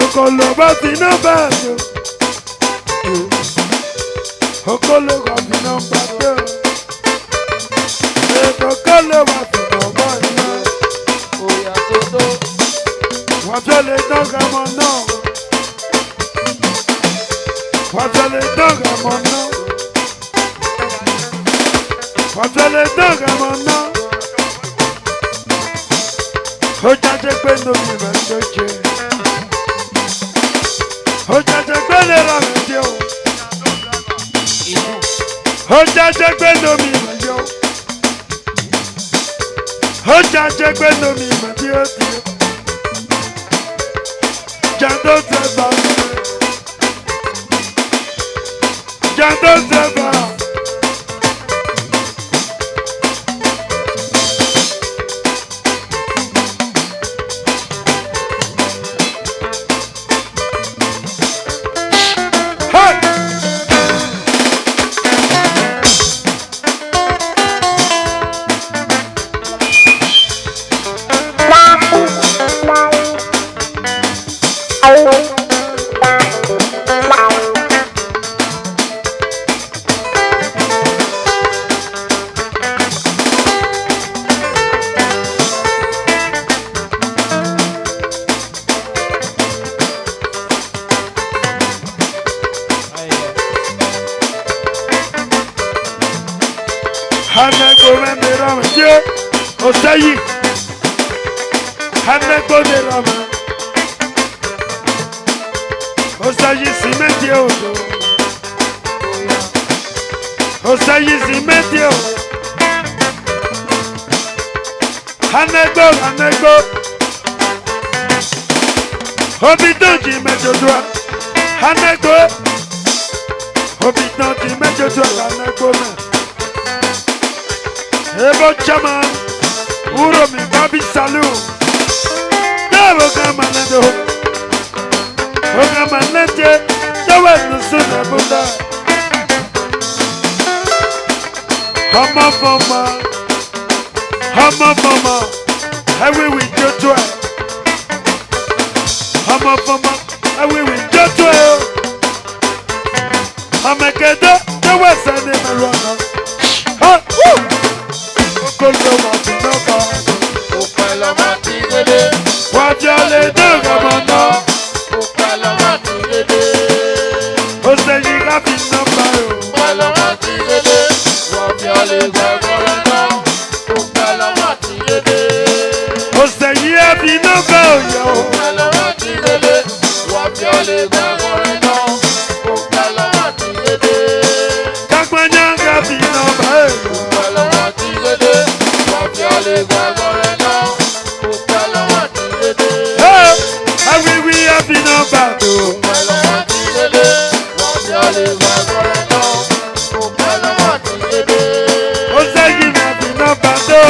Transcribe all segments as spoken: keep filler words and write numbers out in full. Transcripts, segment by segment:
Okolo ba fi na ba yo. Okolo ba fi na ba yo. Okolo ba fi na ba yo. Oya todo. Wa fi ole dogha mọ na. Wa fi ole dogha mọ na. Wa fi ole dogha mọ na. Ojaje gbe no mi ma soche. Ojaje gbe le ra mi je o. Ojaje gbe no mi ma yo. Ojaje gbe no mi ma je o. Jando driver. Jando driver. Hey! Hanegbo mẹ mẹ erọmwẹ ye, Osayi. Hanegbo mẹ erọmwẹ. Osayi si mẹ die odo. Osayi si mẹ die o. Hanegbo, Hanegbo. Obi dọnji mẹ Joshua. Hanegbo. Obi dọnji mẹ Joshua, Hanegbo mẹ. Ebo chairman. Uromi babi salu. Debo kama nendo. Oga manete. Dewe nusu na bunda. Hama fama. Hama fama. Ewi wi jojo e. Hama fama. Ewi wi jojo e. Amekede, dewe sani meluana. Ha, woo! Okolo wa fi na ba. Okolo wa fi na ba. Wa fi ole dogha mọ na. Osayi gha fi na ba yo. Osayi gha fi na ba yo. Kagbanya gha fi na ba yo. Hey, awiwi a fi na ba do. Osayi a fi na ba do.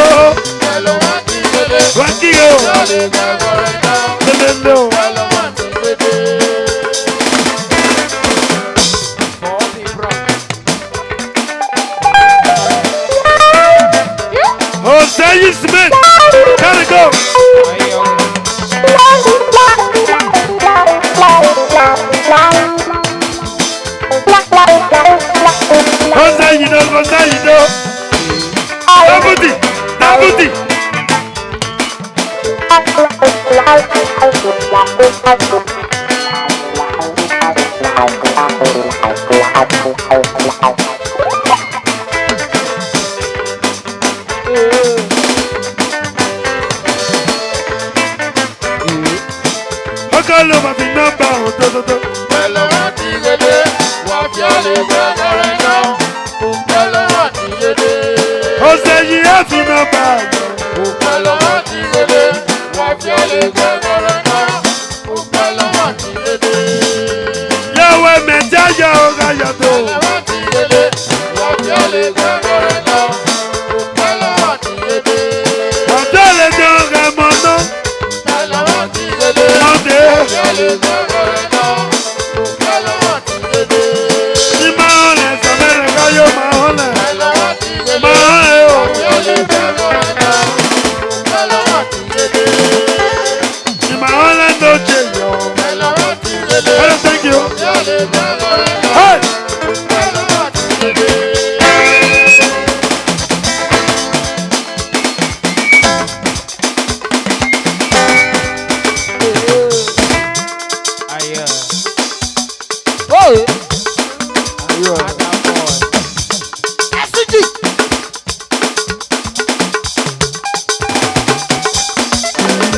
Wa ki o. Lelele o. Osayi Smith, gotta go. Osayi do, Osayi do. Dabuti, Dabuti. Ọkọ ló máa fi nọ́mbà òdodo. Pẹ̀lú wọn ti gèdè, wà á fi ọ̀lẹ gbẹ̀gbẹ̀rẹ̀ náà. Pẹ̀lú wọn ti gèdè. Ọ̀sẹ̀ yìí á fi nọ́mbà. Pẹ̀lú wọn ti gèdè, wà á fi ọ̀lẹ gbẹ̀gbẹ̀rẹ̀ náà. Yàwó mẹ́ta yà ó ga yàtọ̀. Ọ̀dọ́ lè dé ọ̀gá mọ́ náà. Mọ́tẹ́. Ní máa ń lẹ̀ sọ̀bẹ̀rẹ̀ ká yóò máa ń lẹ̀. Máa ń lẹ̀ o. Hello, thank you. Hey! Hey! Ayo. Ayo. S G.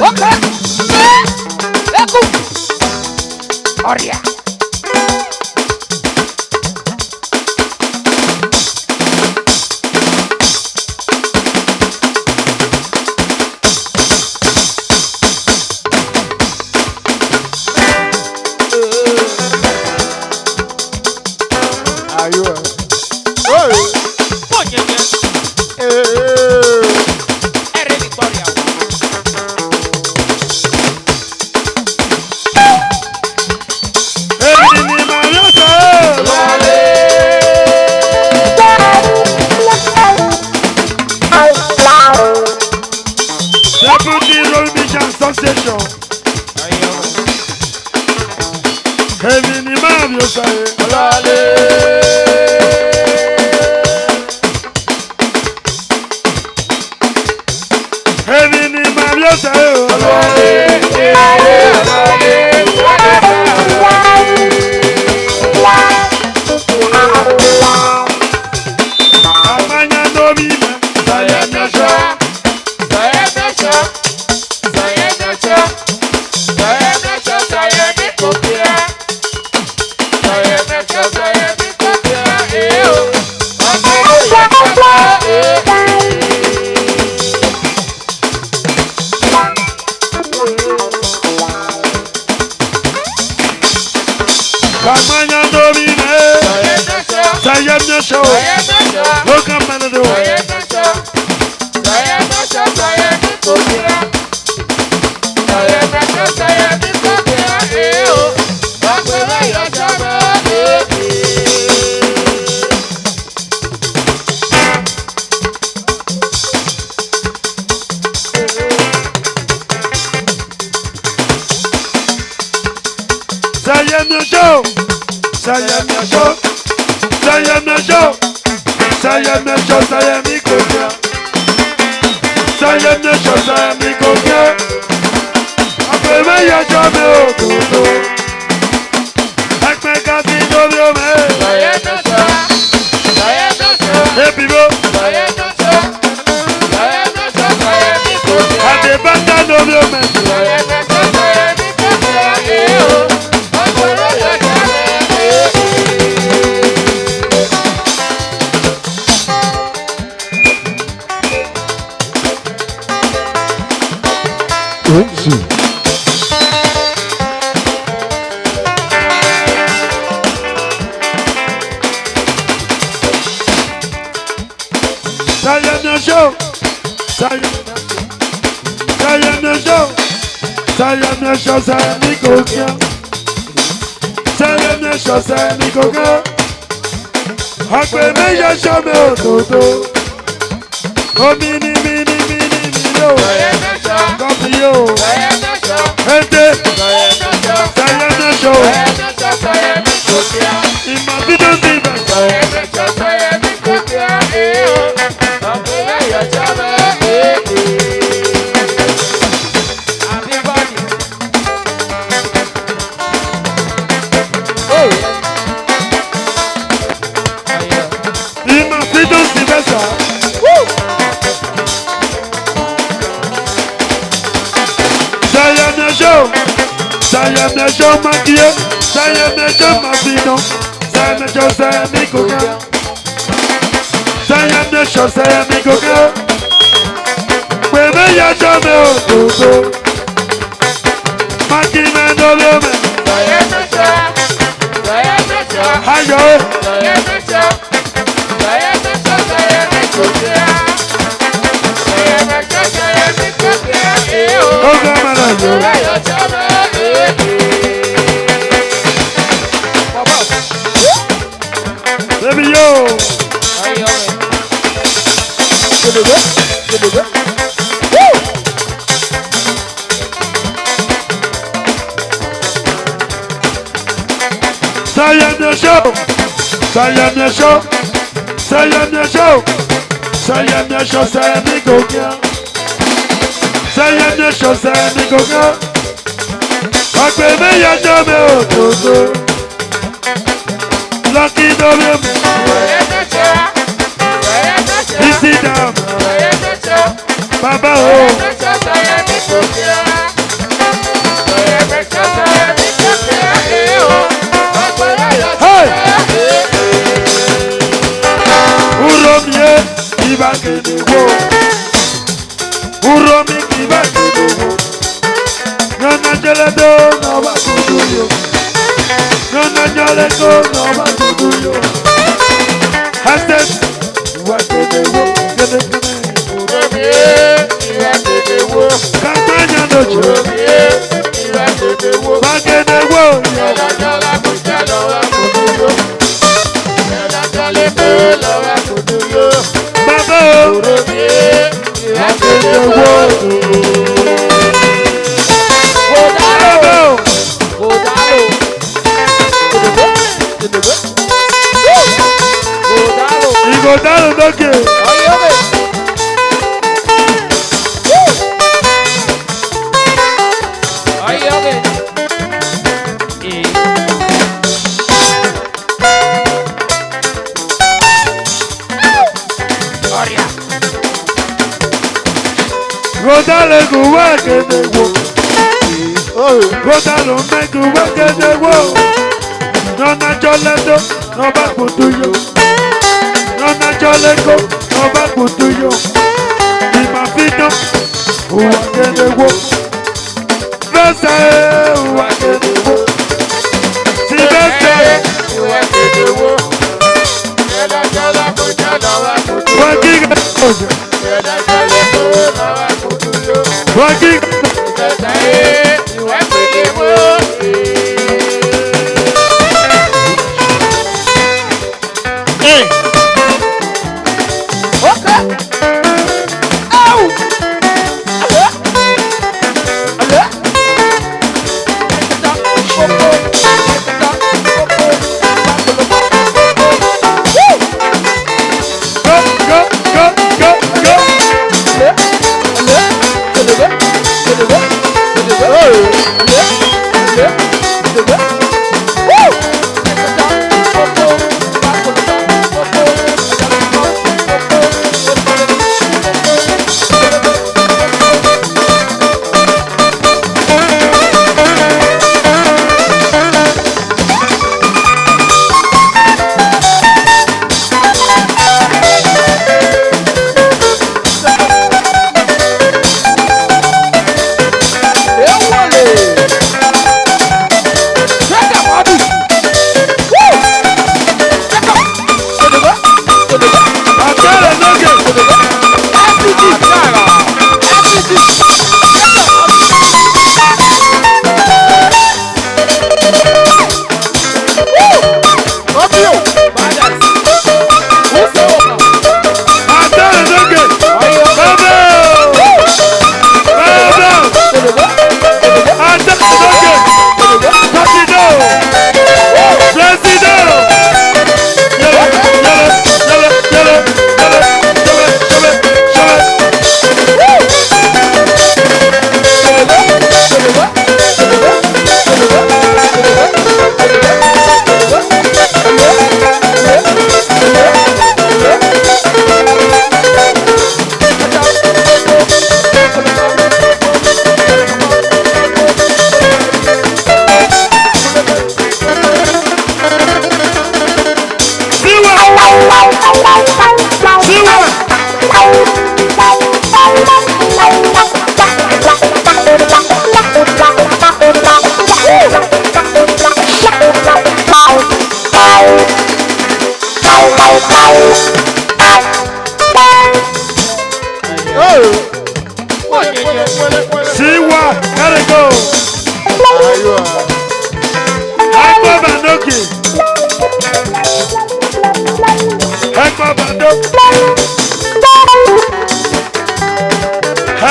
Okay. Eku. Oria. Ayo. Hey. Ponyanya. Hey. Ere ni kpọri awa. Emi ni ma yo se. Deputy Road Mission Association. Emi ni ma yo se. Emi ni ma yo se. Amanya no mi ma. Kamanya no mi me. Sayemye show. Welcome, man of the world. Sayemye show. Sayemye show. Sayemye show. Sayemye show. Sayemye kokia. Sayemye show. Sayemye kokia. Apeme ya jame otutu. Ekpe kasi no mi o me. Ebi bo. Ade bata no mi o me. Oxi. Sayemye show. Sayemye show. Sayemye show. Sayemye kokia. Sayemye show. Sayemye kokia. Apeme ya jame otutu. Oh, mini, mini, mini, mini, yo. Copy, yo. Ente. Sayemye show. In my video, Steven. Happy birthday. Mẹsọ ma gie, sẹyẹ mẹsọ ma fi nọ, sẹyẹ mẹsọ sẹyẹ mi ko ga. Sẹyẹ mẹsọ sẹyẹ mi ko ga. Pè mí yá sọ mi ò tó tó. Ma ki mẹ no bí o mẹ. Ayọ̀. Ó fẹ́ máa rà yọ. Baby yo. Sẹyẹ mẹsọ, sẹyẹ mẹsọ, sẹyẹ mẹsọ, sẹyẹ mẹsọ, sẹyẹ mi ko ga. Sẹyẹ mẹsọ, sẹyẹ mi ko ga. Ọgbẹ mi yá jọ mi ò tó tó. Lucky no be me. Easy down. Baba o. Hey! Uromie, ibakene wo. Uromi kibakene wo. Nyona jele do no ba kudu yo. Nyona jele do no ba kudu yo. Hashtag wa kene wo, kene kene. Kata nya no jo. Wa kene wo. Baba o. Wa kene wo. Baba o. Igodalo doke. Rodale gu wa kene wo. Rodale me gu wa kene wo. Nyona jole do, no ba kudu yo. Nyona jole ko, no ba kudu yo. Ima fino, wa kene wo. Vese, wa kene wo. Si vese, wa kene wo. Wa ki ga. Wa ki ga. Hey. Okay. Ow! Hello? Hello? Go, go, go, go, go. Hello? Hello? Hello? Siwa, gotta go. Agbọba n'oke. Agbọba n'oke.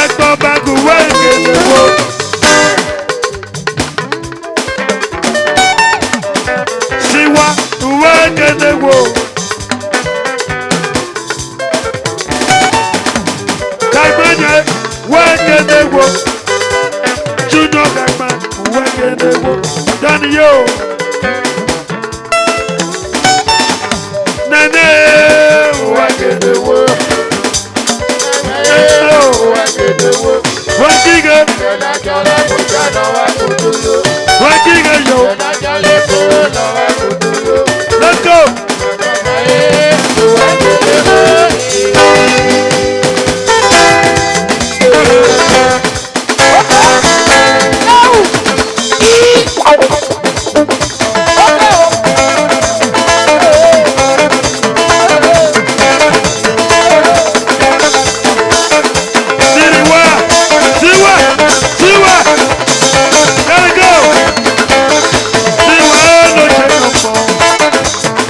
Agbọba g'uwa egede wo. Siwa, uwa egede wo. Dagbanya, uwa egede wo. Junior Dagba, uwa egede wo. Daniel. Nene, uwa egede wo. Nene, uwa egede wo. Wa gige. Wa gige yo. Let's go. Siwa, siwa, siwa. Gotta go. Siwa, no check up for.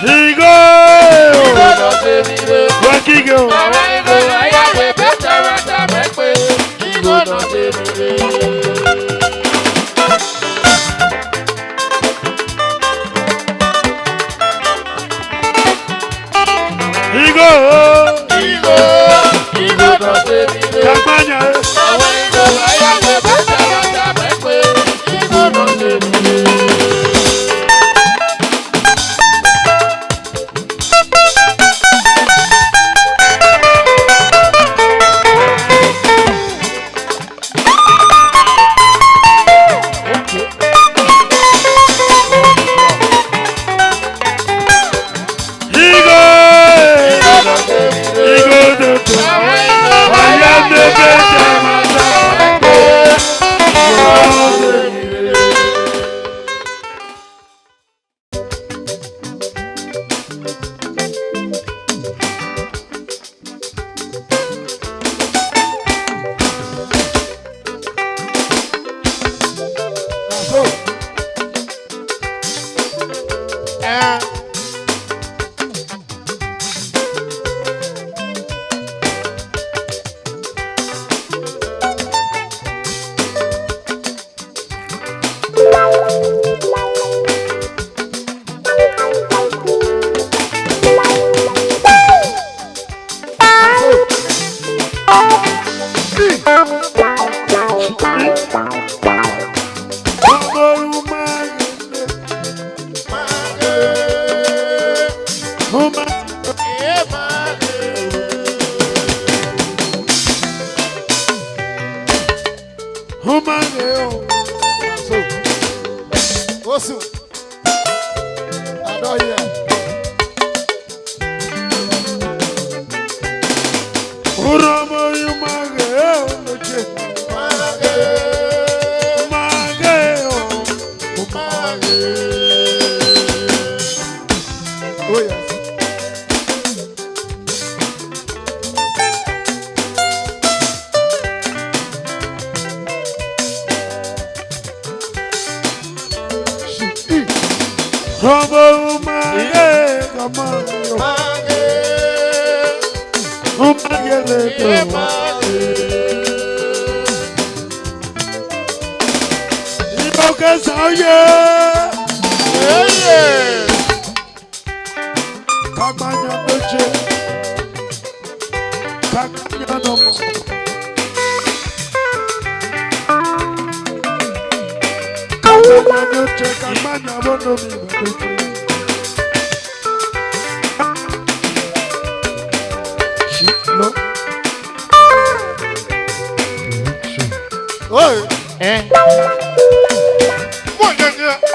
Igo! Wakigo! Igo! Igo! Igo! Kagbanya! Igo! Igo dodo! Aya nebe jamata! Human. Osu. I don't hear. Uromo yumage, onoche. Mage, o, mage. Oh, yes. Robo umage, come on, yo. Umage le to. Iboke saoye. Kagbanya noche. Kagbanya nomo. Kagbanya noche, kagbanya bono mi noche. Shilo. Oi. Eh.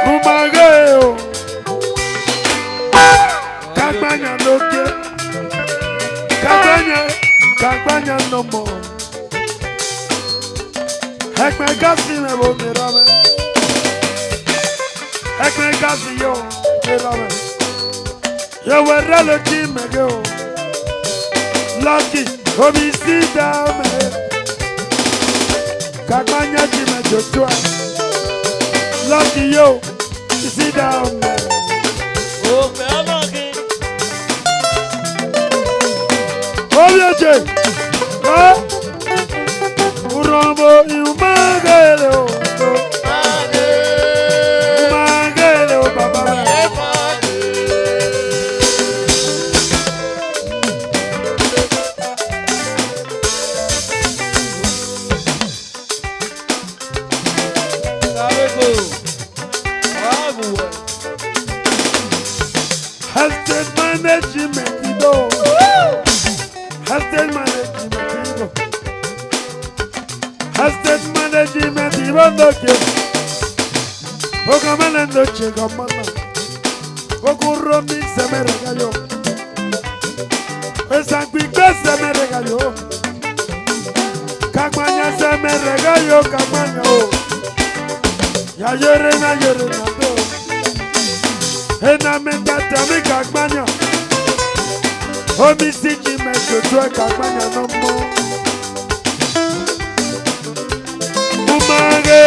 Umage o. Kagbanya noche. Kagbanya, kagbanya nomo. Ekpe gasi me bo mera me. Ekpe gasi yo mera me. Ye were lo ji mege o. Lucky, omi si da me. Kagbanya ji me jojo. Lucky yo, si da me. O pe amaki. Obi eje. Eh? Urombo iumagele o. Umagele o baba. Estate management ido. Estate management ido. Estate management ido ndoke. Ogamana ndoche gamana. Ogurumi semeregayo. Esangbigbe semeregayo. Kagbanya semeregayo, kagbanya o. Ya yere na yere na do. Ena menda tami kagbanya. Omi si ji me jojo kagbanya nomo. Umage.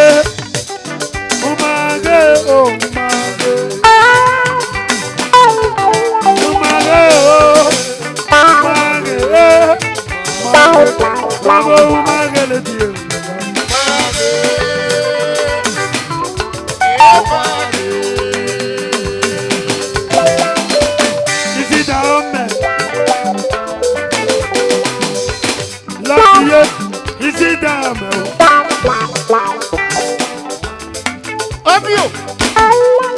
Umage, oh, umage. Umage, oh, umage, eh. Umage, bravo, umage, le Dieu. Is it a homme? Lucky, is it a homme? Obio.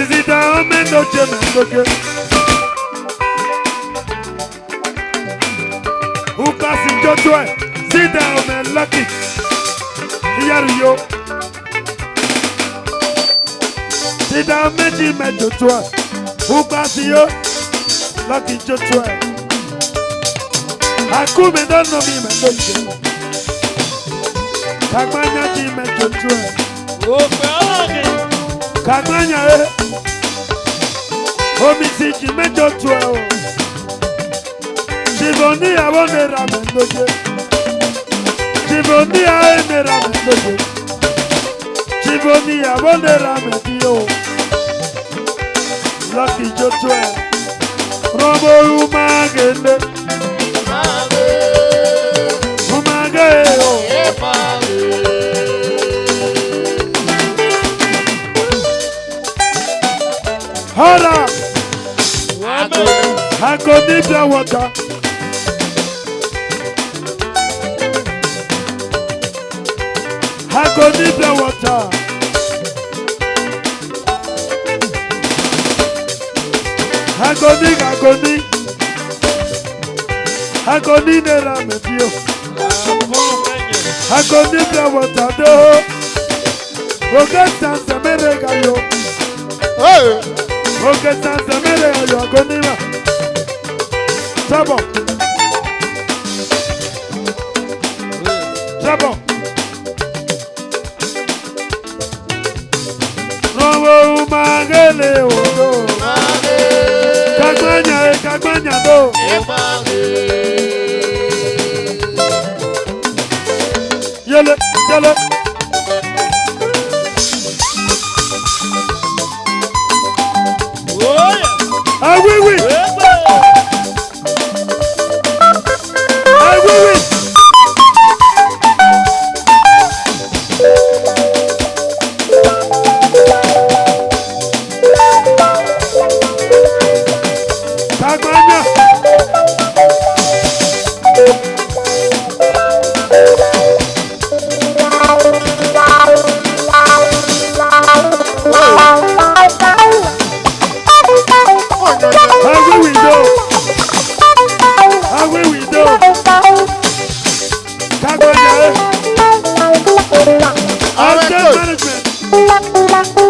Is it a homme? No, Jim, okay. Ukasi jojo e, si da me Lucky. Iyaru yo. Si da me ji me jojo e. Ukasi yo. Lucky jojo e. Akume do no mi me do je. Kagbanya ji me jojo e. Ope awake. Kagbanya e. Omi si ji me jojo e o. Chivoni ya bo nera me ndoje. Chivoni ya e nera me ndoje. Chivoni ya bo nera me dio. Lucky jojo e. Robo umagele. Umage o. Hora. Amen. Agoni pure water. Agoni pure water. Agoni, agoni. Agoni nera metio. Agoni pure water do. Oke sansa mere ga yo. Hey. Oke sansa mere ga yo, agoni ma. Trouble. Trouble. Robo umagele odo. Kagbanya, eh, kagbanya do. Yele, yele. Oh, yeah. Ah, oui, oui. Ah, oui, oui. Kagbanya. Awe window. Awe window. Kagbanya, eh. Asset management.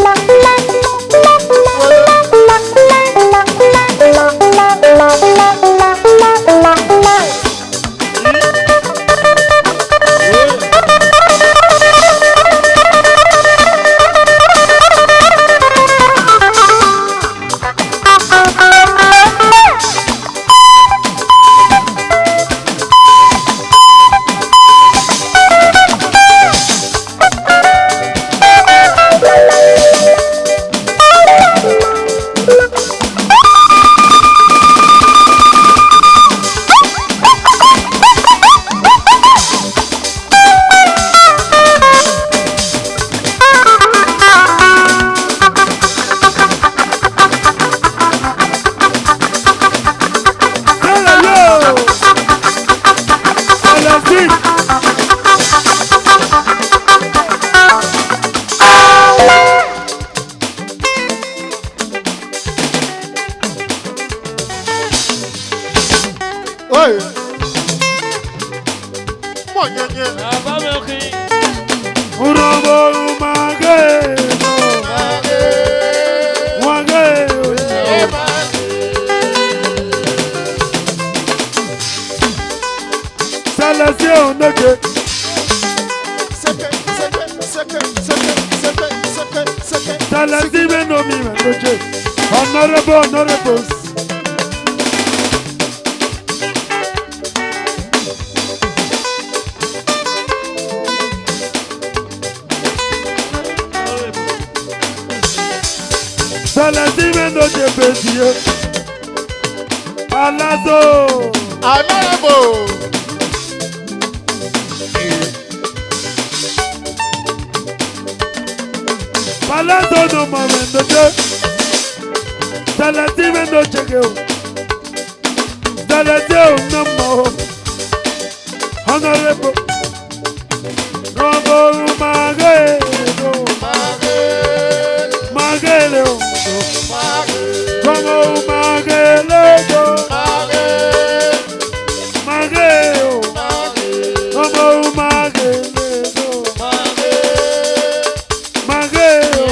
Oi. Mọ nyenye. Baba mi o ki. Urobo umage. Umage. Celestine Onoje. Seke, seke, seke, seke, seke, seke, seke. Celestine Benomi Onoje. Honorable, honorable. Celestine Onoje, Bezie. Palazzo. Honorable. Palazzo no mama no je. Celestine Onoje o. Celestine no mo. Honorable. Robo umage, o. Mage, o. Robo umage, o. Mage, o. Robo umage, o. Mage, o. Mage, o.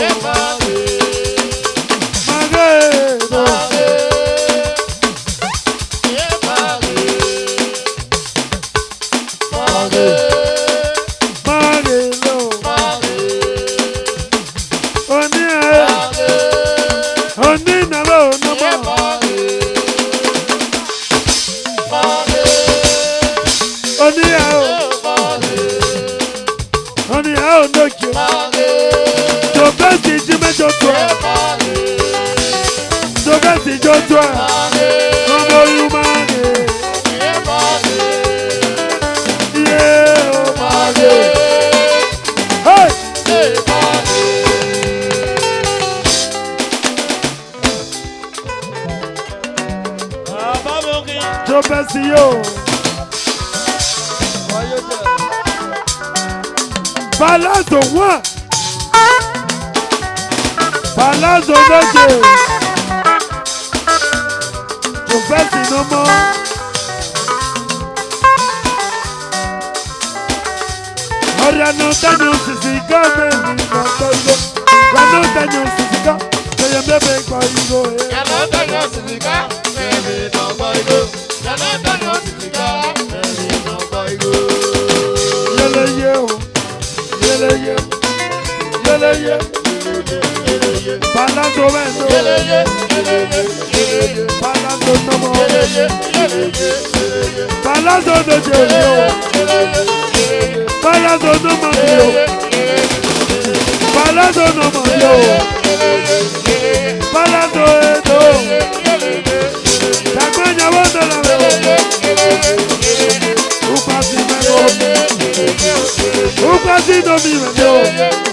Maghe. Maghe lo. Oni ae. Oni na lo no mo. Oni ae. Oni ae no je. Jogasi ji me jo to. Jogasi jo to. Ọmọ Yorùbá ni. Iye o. Hey! Jobesi yo. Palazzo one. Palazzo no dey. Jobesi no more. Ọrịa na ọta nyọ sisi ka meri na ọkpọ igho. Ọrịa na ọta nyọ sisi ka, seye mbebe kpọ igho, eh. Ọrịa na ọta nyọ sisi ka, meri na ọkpọ igho. Ọrịa na ọta nyọ sisi ka, meri na ọkpọ igho. Yele ye o, yele ye, yele ye. Palazzo vendo. Palazzo no more. Palazzo no dey o. Palazzo no more o. Palazzo no more o. Palazzo edo. Dagba nya wo do la o. Ukwasi me o. Ukwasi no mi me o.